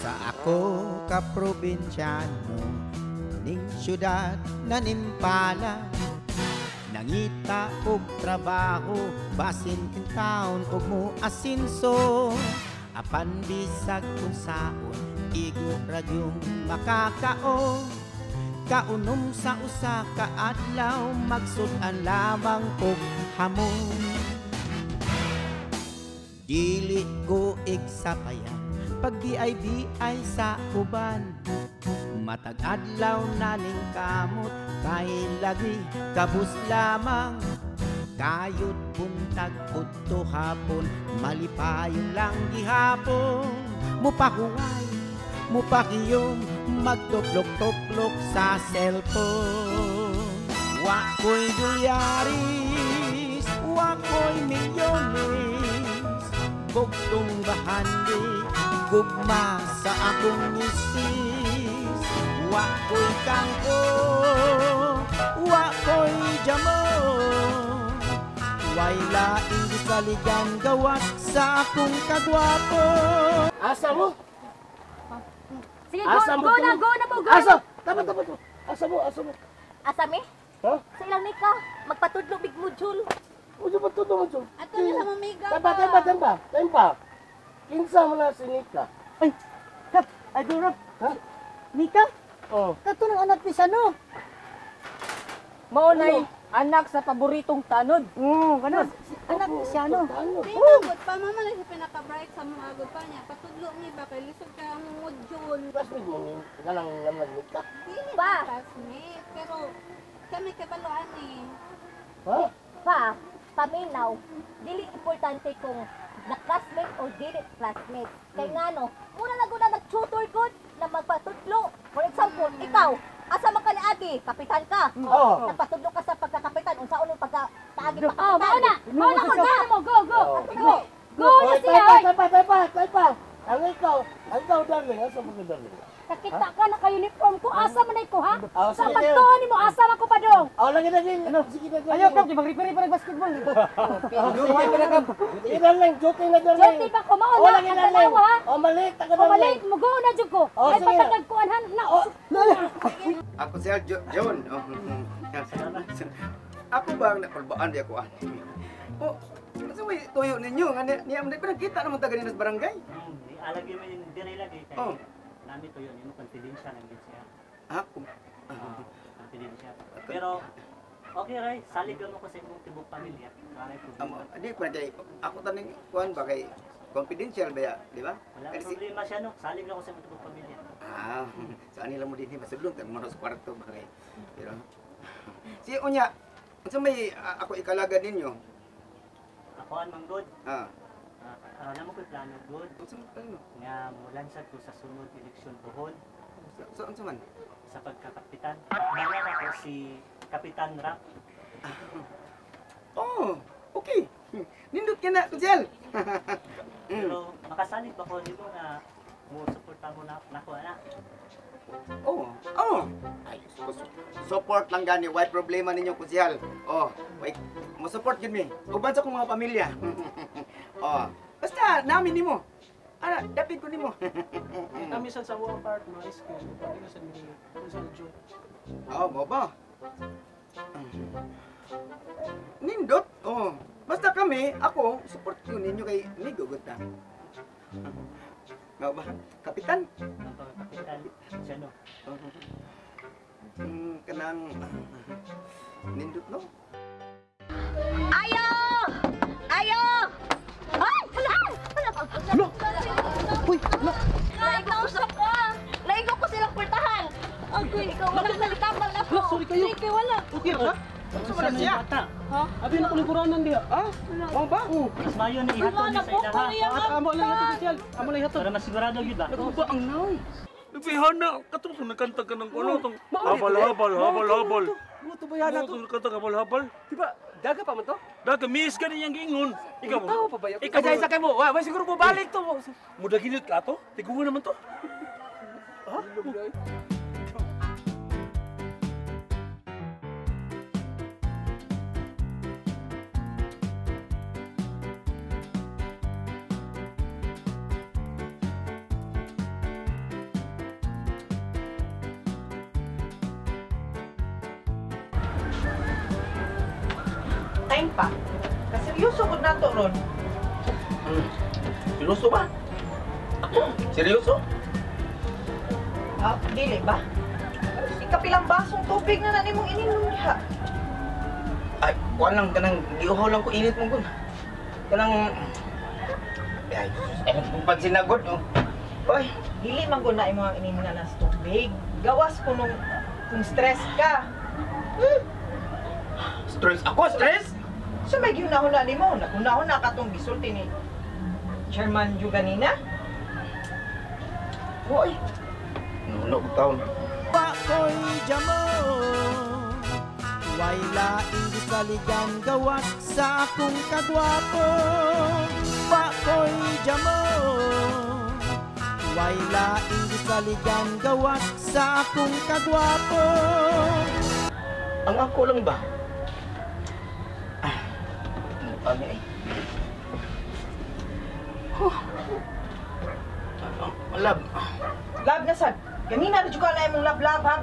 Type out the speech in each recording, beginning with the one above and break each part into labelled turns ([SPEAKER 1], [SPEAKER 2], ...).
[SPEAKER 1] Sa ako ka probinsyano ning syudad na nimpala, nangita og trabaho basin kintaon og mo asinso. Apan bisag unsaon igo ra gyung makakaon. Kaunom sa usa ka adlaw magsud-an lamang og hamon. Dili ko igsapayan pag bi-ay sa uban. Matag adlaw na ning kamot kay lagi kabus lamang. Kayod buntag udto hapon malipayon lang gihapon. Mupahuway, mupakiyom, magtuplok-tuplok sa cellphone. Wa ko'y dolyaris, wa ko'y milyones, bugtong bahandi, gugma sa akong misis. Wa ko'y kangko, wa ko'y jamo, way laing gisaligan gawas sa akong kagwapo.
[SPEAKER 2] Asa mo?
[SPEAKER 3] Sige,
[SPEAKER 2] Asa
[SPEAKER 3] go,
[SPEAKER 2] mo
[SPEAKER 3] go
[SPEAKER 2] to?
[SPEAKER 3] na, go na mo, go.
[SPEAKER 2] Asa? Tama, tama, tama. Asa mo, asa mo?
[SPEAKER 3] Asa mi?
[SPEAKER 2] Ha?
[SPEAKER 3] Sa ilang nika, magpatudlo big module.
[SPEAKER 2] Ujo pa todo mo.
[SPEAKER 4] Ato na sa mamiga.
[SPEAKER 2] Tempa, tempa, tempa, tempa. Kinsa mo na si Nika?
[SPEAKER 5] Ay, Kap, ay Rap.
[SPEAKER 2] Ha?
[SPEAKER 5] Nika?
[SPEAKER 2] Oh.
[SPEAKER 5] Kato ng anak ni Sano.
[SPEAKER 6] Mao nay anak sa paboritong tanod.
[SPEAKER 5] Oo, kanon. Anak ni Sano.
[SPEAKER 4] Di magod pa mama na siya pinaka-bright sa mga agod pa niya. Patudlo mi ba kay lisod ka ang module.
[SPEAKER 2] Classmate mo ni kanang naman Nika.
[SPEAKER 4] Dili
[SPEAKER 3] Pa.
[SPEAKER 4] classmate, pero kami kabaloan eh.
[SPEAKER 2] Ha?
[SPEAKER 3] Pa, paminaw, dili importante kung na classmate o dili classmate. Kay ngano, muna na guna nag-tutor good na magpatudlo. For example, ikaw, asa man ka ni Agi, kapitan ka.
[SPEAKER 2] Oo.
[SPEAKER 3] Nagpatudlo ka sa pagkakapitan, unsaon ang pagka paagi
[SPEAKER 6] Oh,
[SPEAKER 3] pagkapitan.
[SPEAKER 6] mao na. Mao na ko, go mo, go, go. Go. Go na
[SPEAKER 2] Oy,
[SPEAKER 6] siya,
[SPEAKER 2] tempa,
[SPEAKER 6] oy.
[SPEAKER 2] tempa, tempa, tempa. Ang ikaw, darling, asa mo ka, darling?
[SPEAKER 6] Nakita ka naka-uniform ko, asa man ay ko ha?
[SPEAKER 2] Ah,
[SPEAKER 6] Sa
[SPEAKER 2] sige.
[SPEAKER 6] pagtuon nimo asa man ko pa dong.
[SPEAKER 2] Oh, lagi, lagi. Sige na, darling.
[SPEAKER 5] Ayaw, Kap, di mag-referee pa nag-basketball.
[SPEAKER 2] Sige na, sige, darling. Duty na, darling.
[SPEAKER 6] Duty pa ko mao
[SPEAKER 2] Oh,
[SPEAKER 6] na
[SPEAKER 2] lagi,
[SPEAKER 6] ang
[SPEAKER 2] darling.
[SPEAKER 6] tanawa ha.
[SPEAKER 2] Oh, maliit, taga,
[SPEAKER 6] O
[SPEAKER 2] darling.
[SPEAKER 6] maliit mo go na jud ko.
[SPEAKER 2] Oh,
[SPEAKER 6] Ay
[SPEAKER 2] sige.
[SPEAKER 6] patagag kuan han na.
[SPEAKER 7] Ako si John. Oh. Ako ba ang nakulbaan di ako ani? Oh, asa may tuyo ninyo nga niya man pa nakita naman ta ganina sa barangay.
[SPEAKER 8] Alagi mo yung dinay lagi kay
[SPEAKER 7] Oh.
[SPEAKER 8] nami to yun, yung confidential lang din siya.
[SPEAKER 7] Ah,
[SPEAKER 8] Confidential. Pero okay ray, salig mo ko sa imong tibok pamilya. Wala
[SPEAKER 7] amo
[SPEAKER 8] problema.
[SPEAKER 7] di pa kay ako taning kuan ba kay confidential ba ya, di ba?
[SPEAKER 8] Wala
[SPEAKER 7] Kasi
[SPEAKER 8] problema siya no, salig lang ko sa imong tibok pamilya.
[SPEAKER 7] Ah, sa anila mo dinhi masulong tag mo sa kwarto ba kay. Pero si unya, unsa may ako ikalaga ninyo?
[SPEAKER 8] Ako ang manggod.
[SPEAKER 7] Ah,
[SPEAKER 8] Alam mo ko'y plano good
[SPEAKER 7] unsa man plano?
[SPEAKER 8] nga mulansad ko sa sunod eleksyon Bohol
[SPEAKER 7] Sa unsa man?
[SPEAKER 8] sa pagkakapitan. Bangan ako si Kapitan Rap.
[SPEAKER 7] Oh, okay. Nindot ka na, Kunsel.
[SPEAKER 8] Pero makasalig ba ko nimo nga mo suporta mo na nako ana?
[SPEAKER 7] Oh, oh. Ay, support lang gani, why problema ninyo, Kunsel? Oh, why mo support gid mi. Uban sa akong mga pamilya. Oh, basta namin nimo. Ana, dapit ko nimo.
[SPEAKER 9] Kami sad sa buong part mga school, pati na sa ni Rizal John.
[SPEAKER 7] Oh, mo ba? Nindot. Oh, basta kami, ako support ko ninyo kay migo gud ta. Mao ba? Kapitan?
[SPEAKER 8] Ang pagkakapitan siya no.
[SPEAKER 7] Kanang nindot no?
[SPEAKER 3] Ayo! Ayo! Ay, hala! Hala!
[SPEAKER 5] Lo! Uy, lo!
[SPEAKER 3] Naigo ko! Naigo ko silang pultahan! Agoy, ikaw wala nalitabang ako.
[SPEAKER 9] Lo, sorry kayo.
[SPEAKER 3] Sige, wala.
[SPEAKER 9] Okay ra ka?
[SPEAKER 7] Unsa man na siya?
[SPEAKER 8] Bata.
[SPEAKER 9] Ha? Abi na kulingkuranan diha. Ha?
[SPEAKER 7] Mao ba?
[SPEAKER 8] Mas mayo na ihatod ni sa ilaha.
[SPEAKER 9] At amo lang ihatod siya. Amo lang ihatod.
[SPEAKER 8] Para masigurado gyud ba?
[SPEAKER 9] Nagkuba ang naon.
[SPEAKER 10] Nagbihana, katong sa nagkanta ka ng ano, tong habal, habal, habal, habal.
[SPEAKER 9] Mo to ba
[SPEAKER 10] Ano
[SPEAKER 9] to?
[SPEAKER 10] nagkanta ka, habal, habal.
[SPEAKER 9] Di ba daga pa man to?
[SPEAKER 10] Daga, miss ka niyang giingon. Ikaw mo.
[SPEAKER 9] Ikaw pa ba?
[SPEAKER 10] Ikaw
[SPEAKER 9] Ikaw sa kay mo. Wa, siguro mo balik to.
[SPEAKER 10] Mudaginit ka to? Tigungan naman to. Ha?
[SPEAKER 11] Time pa. Kaseryoso gud nato ron.
[SPEAKER 7] Seryoso ba? Ako? Seryoso?
[SPEAKER 11] Ah, dili ba? Ikapilang basong tubig na na nimong ininom diha.
[SPEAKER 7] Ay, kuan lang kanang giuhaw lang ko init mo gud. Kanang ay, kung pansinagod oh. Oy,
[SPEAKER 11] dili man gud na imong ininom na nas tubig. Gawas ko nung kung stress ka.
[SPEAKER 7] Stress ako, stress?
[SPEAKER 11] So may gihunahuna nimo, naghunahuna ka tong gisulti ni Chairman Ju ganina.
[SPEAKER 7] Hoy. Nuno ko taon.
[SPEAKER 1] Pakoy jamo, way laing gisaligan gawas sa akong kagwapo. Pakoy jamo, way laing gisaligan gawas sa akong kagwapo.
[SPEAKER 7] Ang ako lang ba? Ah, ano pa ni eh? Huh. Love.
[SPEAKER 11] Love na sad. Ganina ra jud ka na imong love love ha.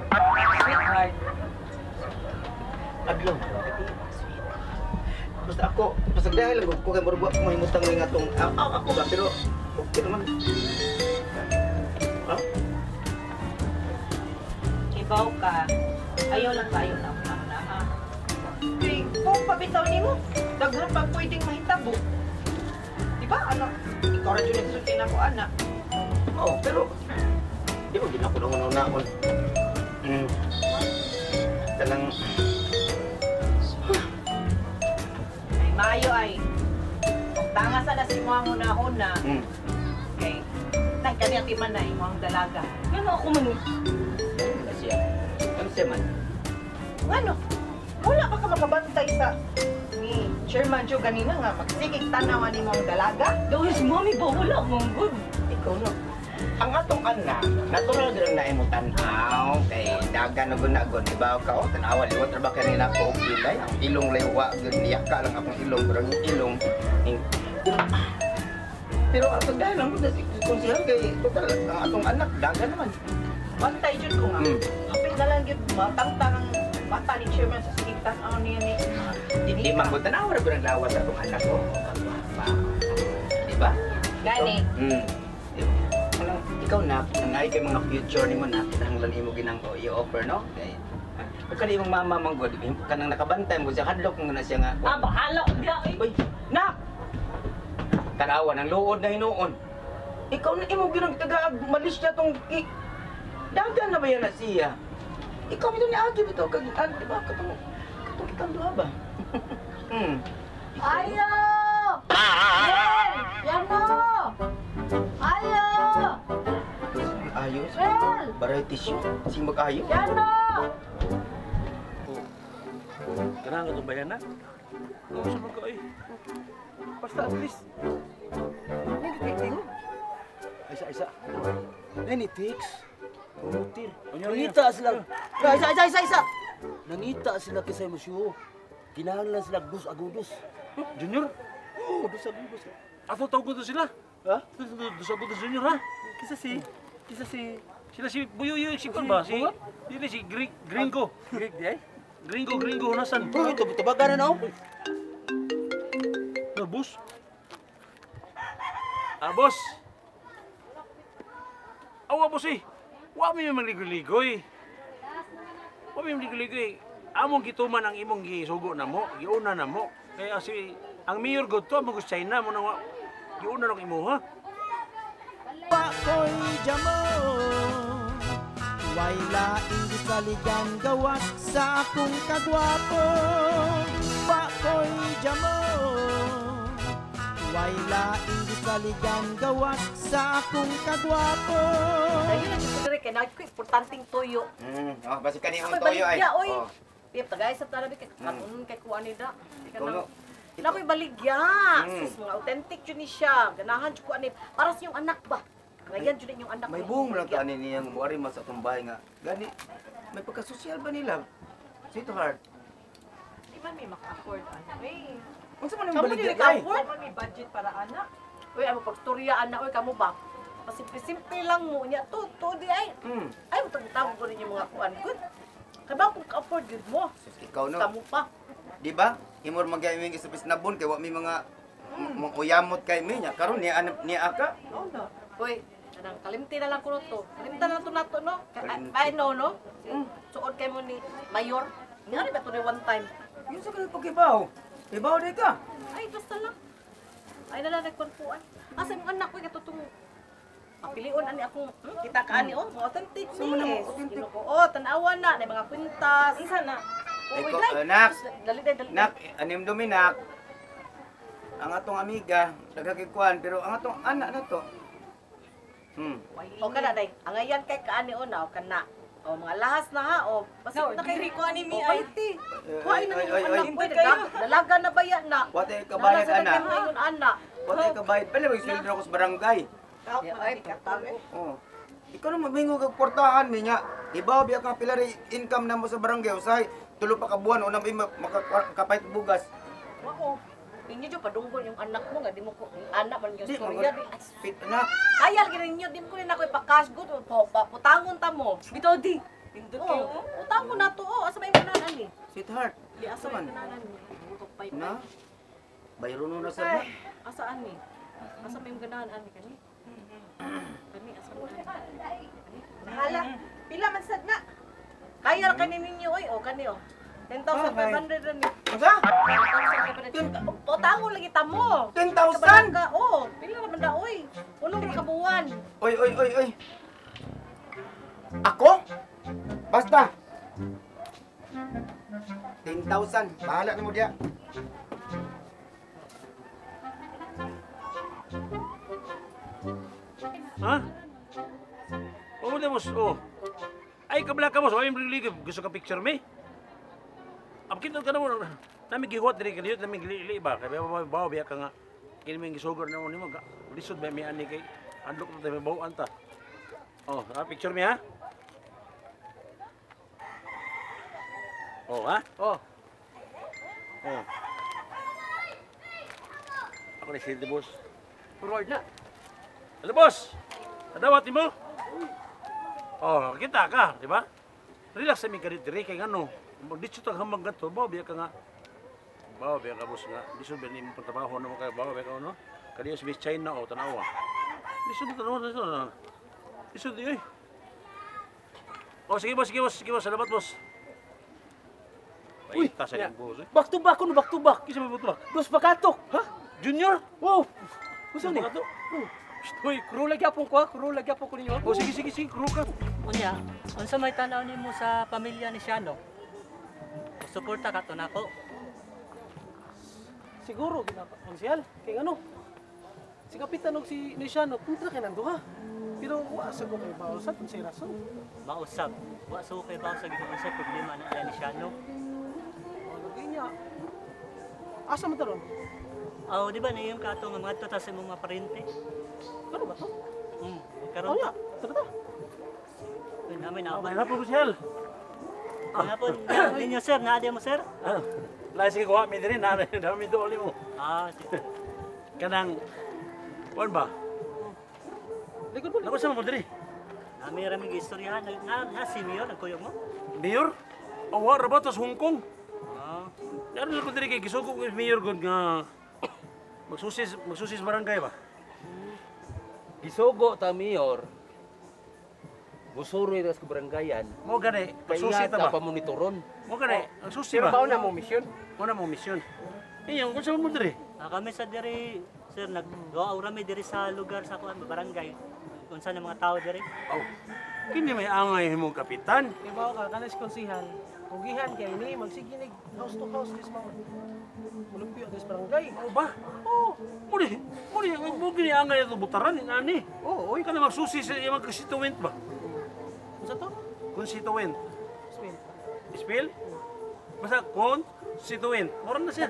[SPEAKER 11] Sweetheart.
[SPEAKER 7] Adlaw. Basta ako, basta dahil lang ko kay murag wa ko mahimutang ni nga tong ako ba pero okay naman. Ha?
[SPEAKER 11] Ibaw ka. Ayaw lang tayo na ako na ha. Kay kung pabitaw nimo, daghan pag pwedeng mahitabo. Di ba ana? Ikaw ra jud nagsulti nako ana.
[SPEAKER 7] Oo, pero di mo gid ako nang-unaon. Talang
[SPEAKER 11] ay maayo ay. Kung tanga sa na si mo ang una-una. Kay nay kani ati man na imong dalaga.
[SPEAKER 6] Ngano ako man?
[SPEAKER 7] Ano siya? Ano siya man?
[SPEAKER 11] Ngano? Wala pa ka makabantay sa ni Chairman Joe ganina nga magsigig tanawan nimo ang dalaga.
[SPEAKER 6] Daw si mami ba wala man good.
[SPEAKER 7] Ikaw no. Ang atong anak, natural gyud ang naimo tan-aw kay dagan na gunagod, di ba ka? Tanawa liwat ra ba kay nako og pilay? Ang ilong laywa gyud niyaka lang akong ilong pero ang ilong pero ato dahil lang gud si konsehal kay total ang atong anak dagan naman.
[SPEAKER 11] Bantay jud ko nga. Hapit na lang gyud matangtang ang mata ni Chairman sa sigig tan-aw niya ni.
[SPEAKER 7] Di man gud tanawa ra gud ang lawas sa atong anak ko. Di ba?
[SPEAKER 11] Gani.
[SPEAKER 7] Ikaw na, nanay kay mga future nimo na kinahanglan imo ginang i-offer no. Kay pagka di imong mama man gud, kanang nakabantay mo siya hadlok mo na siya nga.
[SPEAKER 6] Ah, bahala og diha oy.
[SPEAKER 7] Uy, nak. Tanawa ng luod na hinuon. Ikaw na imo ginang tagaag malis siya tong dagan na ba yan na siya? Ikaw bitaw ni agi bitaw kag di ba katong kitang duha ba?
[SPEAKER 4] Ayo! Well, yano! Ayo!
[SPEAKER 7] Ayos.
[SPEAKER 4] Well!
[SPEAKER 7] Baray tissue. Sing mag-ayo.
[SPEAKER 4] Yano!
[SPEAKER 10] Kanang itong bayan na? Oo, sa mga ay. Basta at least.
[SPEAKER 2] Isa, isa. Nenitix. Promoter.
[SPEAKER 10] Nangita
[SPEAKER 2] sila. Isa, isa, isa, isa. Nangita sila kisay mo siyo. Kinahanglan sila dos agudos.
[SPEAKER 10] Junior?
[SPEAKER 2] Oo, dos agudos.
[SPEAKER 10] Ato tawag ko sila.
[SPEAKER 2] Ha?
[SPEAKER 10] Dos agudos Junior ha?
[SPEAKER 2] Kisa si...
[SPEAKER 10] Sila si Buyuyu, si Kon ba? Si... Dili si Gringo.
[SPEAKER 2] Greek di ay?
[SPEAKER 10] Gringo, nasan?
[SPEAKER 2] Uy, tabagan na no?
[SPEAKER 10] No, boss. Ah, boss. Awa, boss eh. Wa mi magligoy-ligoy. Wa mi magligoy-ligoy. Among gituman ang imong gisugo na mo, giuna na mo. Kaya si ang mayor god to, among China mo na giuna nang imo ha.
[SPEAKER 1] Pakoy jamo, way laing gisaligan gawas sa akong kagwapo. Pakoy jamo, way laing gisaligan gawas sa akong kagwapo.
[SPEAKER 6] Dayon na jud ko diri kay nagko importanteng tuyo.
[SPEAKER 7] Oh, basi kani ang tuyo ay.
[SPEAKER 6] Oy. Pip tagay sa tarabi kay katon kay kuan ni da. Nakoy baligya. Sus, mga authentic jud ni siya. Ganahan jud ko ani para sa iyong anak ba. Ngayon jud inyong anak.
[SPEAKER 7] May buong lang to ani niyang muari mas atong bahay nga. Gani may pagkasosyal ba nila? Sweetheart.
[SPEAKER 11] Di man may maka-afford ana. Uy.
[SPEAKER 7] Unsa man ang baligya kay?
[SPEAKER 11] Kamo man may budget para anak.
[SPEAKER 6] Uy, amo pagstorya ana oy kamo ba? Pasimple-simple lang mo niya to di ay. Ay mo tawag ko ninyo mga kuan gud. Kay ba kung ka-afford gud mo?
[SPEAKER 7] Sus, ikaw no.
[SPEAKER 6] Kamo pa.
[SPEAKER 7] Di ba? Imor magyaming sa pisnabon kay wa mi mga mga uyamot kay mi nya karon niya niya ka.
[SPEAKER 6] Uy, kanang kalimti na lang kuno to. Kalimtan na lang to nato no. Ay no no. Suod kay mo ni Mayor. Nga rin ba to ni one time?
[SPEAKER 7] Yun sa kanang pagkibaw. Ibaw di ka.
[SPEAKER 6] Ay, basta lang. Ay na lang nagkunpuan. Asa imong anak ko katutong Pilion ani akong kita ka ani oh, mga authentic ni. Authentic. Oh, tan-awa na na mga kwintas.
[SPEAKER 11] Unsa na?
[SPEAKER 6] Uy,
[SPEAKER 7] Nak.
[SPEAKER 6] Dali dali.
[SPEAKER 7] Nak, anim dumi nak. Ang atong amiga, daghan pero ang atong anak na to.
[SPEAKER 6] O kana day, angayan kay kaani o na o kana. O mga lahas na ha o basta
[SPEAKER 11] No,
[SPEAKER 6] na kay
[SPEAKER 11] diri ko ani mi ay.
[SPEAKER 6] Kuhay na nimo anak ko, dalaga na baya na.
[SPEAKER 7] Watay kabayad ana.
[SPEAKER 6] Ana.
[SPEAKER 7] Watay kabayad pala may sweldo ako sa barangay.
[SPEAKER 6] Ay, pagtago.
[SPEAKER 7] Oh. Ikaw na mamingo kag portahan mi nya. Ibaw biya ka pila rin income na mo sa barangay usay tulo pa ka buwan unang may makakapait bugas.
[SPEAKER 6] Wako. Ninyo jo padunggol yung anak mo nga di mo ko anak man yung storya di.
[SPEAKER 7] Pit anak.
[SPEAKER 6] Kaya lagi ninyo di mo ko rin ako ipa-cash good putangon ta mo.
[SPEAKER 11] Bitaw di. Pindot kayo.
[SPEAKER 6] Putangon na to oh. Asa may ganahan ni?
[SPEAKER 7] Sweetheart.
[SPEAKER 6] Di asa may ganahan ni?
[SPEAKER 7] Na. Bayro na sa.
[SPEAKER 6] Asaan ni? Asa may ganahan ani kani? Kani asa man?
[SPEAKER 11] Hala. Pila man sad na?
[SPEAKER 6] Kaya ra kani ninyo oy oh kani oh. 10,500 ra ni.
[SPEAKER 7] Unsa?
[SPEAKER 6] 10,500. Putangon lagi ta mo.
[SPEAKER 7] 10,000?
[SPEAKER 6] Oh, pila ra man da oy. Uno ra ka buwan.
[SPEAKER 7] Oy oy oy oy. Ako? Basta. 10,000. Bahala na mo diya.
[SPEAKER 10] Ha? Oo, boss. Oh. Ay, kabla ka, boss. Ay, gusto ka picture me? Abkito ka na mo. Nami gihuwat diri kaniyot, nami gili ba? Kaya bawa biya ka nga. Kini may gisugar na mo nimo. Lisod ba may ani kay andok na tayo bawaan ta. Oh, ha, picture me ha? Oh, ha? Oh. Oh. Ako na si boss.
[SPEAKER 2] Forward na.
[SPEAKER 10] Hello, boss. Nadawat nimo? Oh, kita ka, di ba? Relax sa mi ka diri kay ngano. Magditso tag hamag gadto, bawa biya ka nga. Bawa biya ka boss nga. Lisod ba nimo pagtrabaho namo kay bawa biya ka no? Kaniyo sa China o tanawa. Lisod tanawa tanawa. Lisod di oy. Oh, sige boss, sige boss, sige boss, salamat boss. Uy, ta sa imong boss.
[SPEAKER 2] Back to back kuno, back to back.
[SPEAKER 10] Kinsa may back to back?
[SPEAKER 2] Dos pakatok.
[SPEAKER 10] Ha? Junior?
[SPEAKER 2] Wow. Unsa ni?
[SPEAKER 10] Uy,
[SPEAKER 9] crew lagi apong ko, crew lagi apong ko ninyo.
[SPEAKER 10] Oh, sige sige sige, crew ka.
[SPEAKER 8] Unya, unsa may tan-aw nimo sa pamilya ni Shano? Suporta ka to nako.
[SPEAKER 9] Siguro ginaka konsyal kay ano? Si Kapitan og si ni Shano kontra kay nang duha. Pero wa sa ko kay bausab unsay rason.
[SPEAKER 8] Mausab. Wa sa kay bausab gid unsay problema na ni Shano.
[SPEAKER 9] Oh, lagi niya. Asa man taron?
[SPEAKER 8] Oh, di ba niyong kato nga mga ta sa imong mga parente?
[SPEAKER 9] Karon ba to?
[SPEAKER 8] Karon.
[SPEAKER 9] Oh, ya. Tara ta.
[SPEAKER 8] Namin na.
[SPEAKER 10] May hapon ko siyal.
[SPEAKER 8] Hapon ninyo sir, naa mo sir?
[SPEAKER 10] Lahi sige kuha mi diri na dami do mo.
[SPEAKER 8] Ah, sige.
[SPEAKER 10] Kanang kuan ba?
[SPEAKER 9] Likod mo.
[SPEAKER 10] Nako sa mo diri.
[SPEAKER 8] Nami ra mig istoryahan na si Mayor nagkuyog mo?
[SPEAKER 10] Mayor? Oh, wa ra ba tas Hong Kong?
[SPEAKER 8] Ah.
[SPEAKER 10] Naron ko diri kay gisugo ko mayor gud nga magsusis barangay ba?
[SPEAKER 2] Gisugo ta mayor. Musuroy ra sa baranggayan.
[SPEAKER 10] Mo gani, susi ta ba?
[SPEAKER 2] Pamonitoron.
[SPEAKER 10] Mo gani, ang susi
[SPEAKER 9] Pero
[SPEAKER 10] ba?
[SPEAKER 9] bao na mo misyon?
[SPEAKER 10] Mo na mo misyon. Inyong kung sa mo diri?
[SPEAKER 8] Kami sa diri sir nagduha ra mi diri sa lugar sa kuan barangay. Unsa na mga tao diri?
[SPEAKER 10] Oh. Kini may angay himong kapitan.
[SPEAKER 9] Ibaw ka kanas konsihal. Ugihan kay ni magsiginig house to house this mga mulupyo this barangay.
[SPEAKER 10] Oh ba?
[SPEAKER 9] Oh,
[SPEAKER 10] Muli, muli mo gini angay ato butaran ni ani.
[SPEAKER 9] Oh, oy.
[SPEAKER 10] Kana magsusi sa imong constituent ba?
[SPEAKER 9] Unsa to?
[SPEAKER 10] Constituent.
[SPEAKER 9] Spell.
[SPEAKER 10] Spell? Basta constituent. Mura na siya.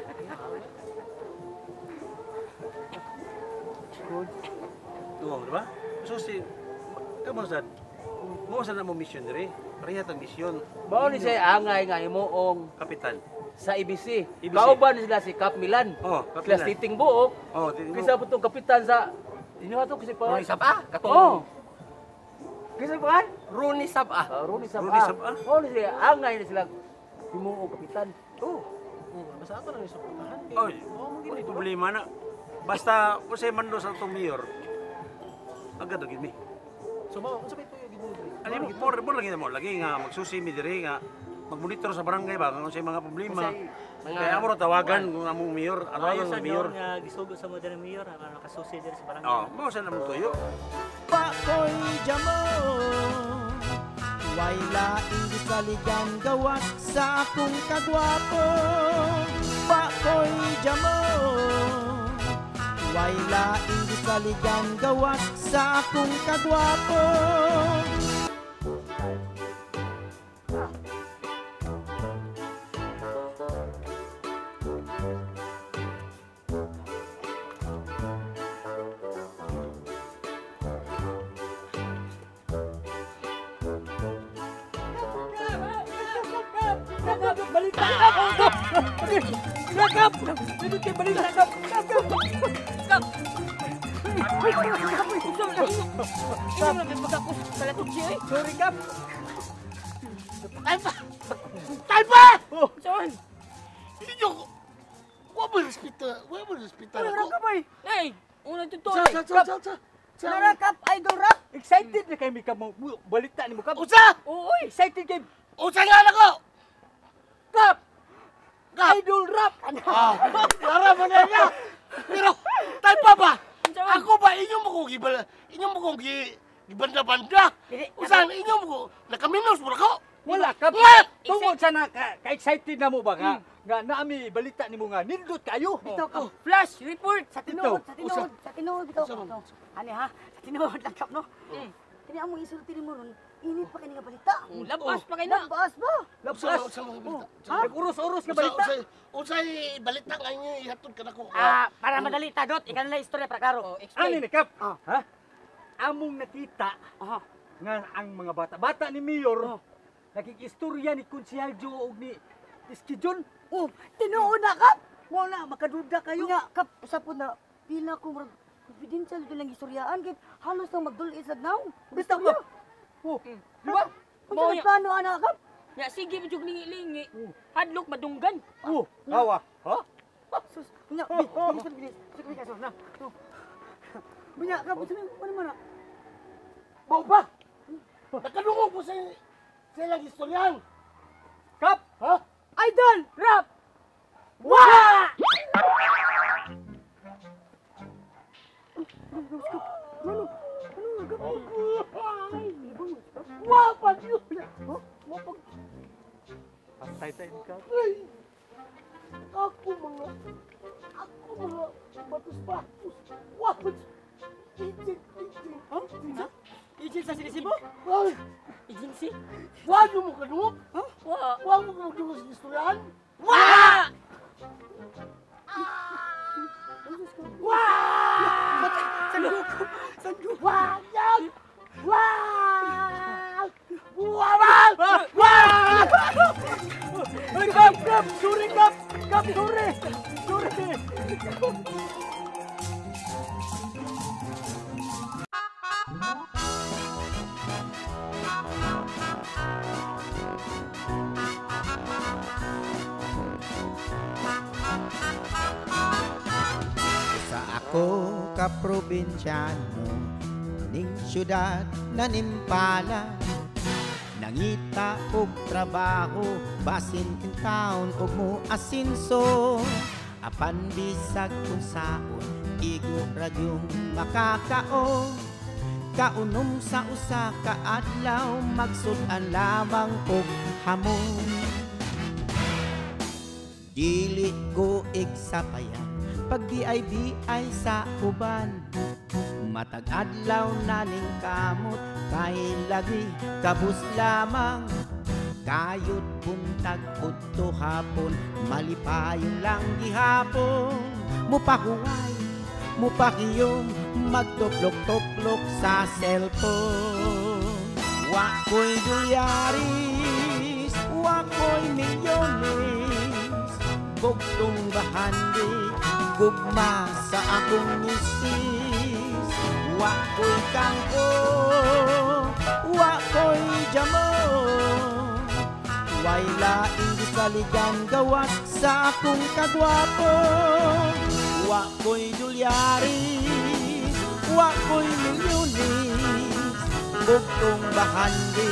[SPEAKER 10] Oo, di ba? Susi, kamo sad. Mo sad na mo mission diri. Pareha tag misyon.
[SPEAKER 2] Mao ni siya angay nga imuong
[SPEAKER 10] kapitan
[SPEAKER 2] sa ABC.
[SPEAKER 10] ABC.
[SPEAKER 2] Kauban sila si Cap Milan.
[SPEAKER 10] Oh, Cap
[SPEAKER 2] Sila
[SPEAKER 10] Milan.
[SPEAKER 2] Titing Buok.
[SPEAKER 10] Oh, Titing Buok.
[SPEAKER 2] Kaysa po tong kapitan sa inyo ato kasi pa.
[SPEAKER 7] Ronnie Saba? Katong
[SPEAKER 2] Oh. Kaysa pa?
[SPEAKER 7] Ronnie Saba.
[SPEAKER 2] Ronnie Saba.
[SPEAKER 10] Ronnie Saba?
[SPEAKER 2] Mao ni siya angay ni sila himuong kapitan.
[SPEAKER 7] Oh.
[SPEAKER 9] Basta ako na suportahan.
[SPEAKER 10] Oy, wala problema na. Basta usay mando sa atong mayor. Agad ra gid mi.
[SPEAKER 9] So mao, unsa may tuyo gid mo diri?
[SPEAKER 10] Ani mo mo lagi na mo lagi nga magsusi mi diri nga magmonitor sa barangay ba kung unsay mga problema.
[SPEAKER 8] Unsay mga-
[SPEAKER 10] Kaya amo ra tawagan kung among mayor,
[SPEAKER 8] Ayo
[SPEAKER 10] ano
[SPEAKER 8] sa
[SPEAKER 10] ang mayor.
[SPEAKER 8] nga gisugo sa modern mayor nga nakasusi diri sa barangay.
[SPEAKER 10] Oh, mao sa namong tuyo.
[SPEAKER 1] Pakoy jamo, way laing gisaligan gawas sa akong kagwapo. Pakoy jamo, way laing gisaligan gawas sa akong kagwapo.
[SPEAKER 5] Balita kap! Kap! Dito kay balita kap! Kap! Kap! Sorry kap!
[SPEAKER 12] Talpa! Talpa!
[SPEAKER 5] Saan?
[SPEAKER 12] Inyo ko! Wa mo respeto, wa mo respeto
[SPEAKER 5] Ano
[SPEAKER 12] ako.
[SPEAKER 5] ka bay?
[SPEAKER 13] Ay, unang totoo.
[SPEAKER 12] Sa sa sa sa.
[SPEAKER 5] Nara kap, idol rap! Excited na kay mi kap mo balita nimo kap.
[SPEAKER 12] Usa!
[SPEAKER 5] Oo, excited kay
[SPEAKER 12] Usa nga nako!
[SPEAKER 5] Kap!
[SPEAKER 12] Kap!
[SPEAKER 5] Idol rap!
[SPEAKER 12] Ah, para man na niya. Pero talpa ba? Ako ba inyo mo ko gibal inyo mo ko gi gibanda-banda? Usa inyo mo ko nakaminos mo ko.
[SPEAKER 5] Wala kap.
[SPEAKER 12] Wala!
[SPEAKER 5] Tungod sa na ka excited na mo ba nga nga naami balita nimo nga nindot kayo.
[SPEAKER 13] Bitaw ka. Flash report.
[SPEAKER 5] Sa tinuod,
[SPEAKER 13] sa tinuod, sa tinuod bitaw. Ani ha, sa tinuod lang kap no. Kini among isulti nimo ron, init pa kini nga balita.
[SPEAKER 12] Labas
[SPEAKER 13] pa kay na. Labas ba?
[SPEAKER 5] Labas.
[SPEAKER 12] Usa mga balita.
[SPEAKER 5] Nag-uros-uros nga balita.
[SPEAKER 12] Usay balita nga inyo ihatod kanako.
[SPEAKER 13] Ah, para madali ta dot, ikaw na lang istorya para klaro.
[SPEAKER 5] Ani ni kap? Ha? Among nakita nga ang mga bata-bata ni Mayor nakikistorya ni Konsehal Joe og ni Iskijon.
[SPEAKER 13] Oh, tinuod na kap.
[SPEAKER 5] Mo na makaduda kayo.
[SPEAKER 13] Nya kap usa na pila ko murag confidential ito lang istoryaan kay halos nang magdul-it sa now.
[SPEAKER 5] Bitaw ka. Oh, di ba?
[SPEAKER 13] Unsa may plano ana kap?
[SPEAKER 14] Ya sige jug lingi-lingi. Hadlok madunggan.
[SPEAKER 5] Oh, awa. Ha?
[SPEAKER 13] Sus, nya, bilis bilis. Bilis kaso na. Bunya kap unsa man man na?
[SPEAKER 5] Bao ba?
[SPEAKER 12] Nakadungog po sa silang istoryan.
[SPEAKER 5] Kap!
[SPEAKER 12] Ha?
[SPEAKER 13] Idol rap.
[SPEAKER 5] Wa!
[SPEAKER 12] Wa pa yun. Wa pa.
[SPEAKER 5] Patay tayo ka.
[SPEAKER 12] Ay! Ako mga batos-batos. Wa pa. Ijin, ijin.
[SPEAKER 5] Ha? Ijin sa sinisibo?
[SPEAKER 12] Ay!
[SPEAKER 14] Agency?
[SPEAKER 12] Wa mo kadungog?
[SPEAKER 14] Ha? Wa.
[SPEAKER 12] Wa mo kadungog sa istoryan?
[SPEAKER 14] Wa!
[SPEAKER 12] Wa!
[SPEAKER 5] Sanduko! Sanduko!
[SPEAKER 12] Wa! Yan! Wa! Wa ba? Wa!
[SPEAKER 5] Ay, kap! Kap! Sorry, kap! Kap, sorry! Sorry!
[SPEAKER 1] Sa ako ka probinsyano ning syudad na nimpala, nangita og trabaho basin in town og mo asinso, apan bisag unsaon igo ra gyung makakaon. Kaunom sa usa ka adlaw magsud-an lamang og hamon. Dili ko igsapayan pag BIBI sa uban, matag adlaw na ning kamot kay lagi kabus lamang. Kayot buntag udto hapon malipayon lang gihapon. Mupahuway mupakiyom magtuplok-tuplok sa cellphone. Wa ko'y dolyaris, wa ko'y milyones, bugtong bahandi gugma sa akong misis. Wa ko'y kangko, wa ko'y jamo, Way laing gisaligan gawas sa akong kagwapo. Wa ko'y dolyaris, wa ko'y milyones. Bugtong bahandi,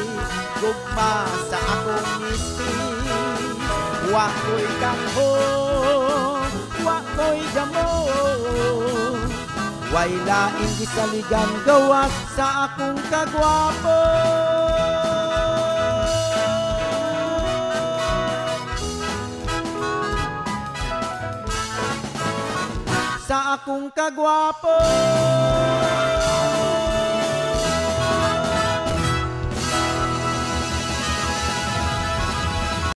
[SPEAKER 1] gugma sa akong ngipis. Wa ko'y kanghong, wa ko'y damo. Way laing gisaligan gawas sa akong kagwapo. Sa akong kagwapo.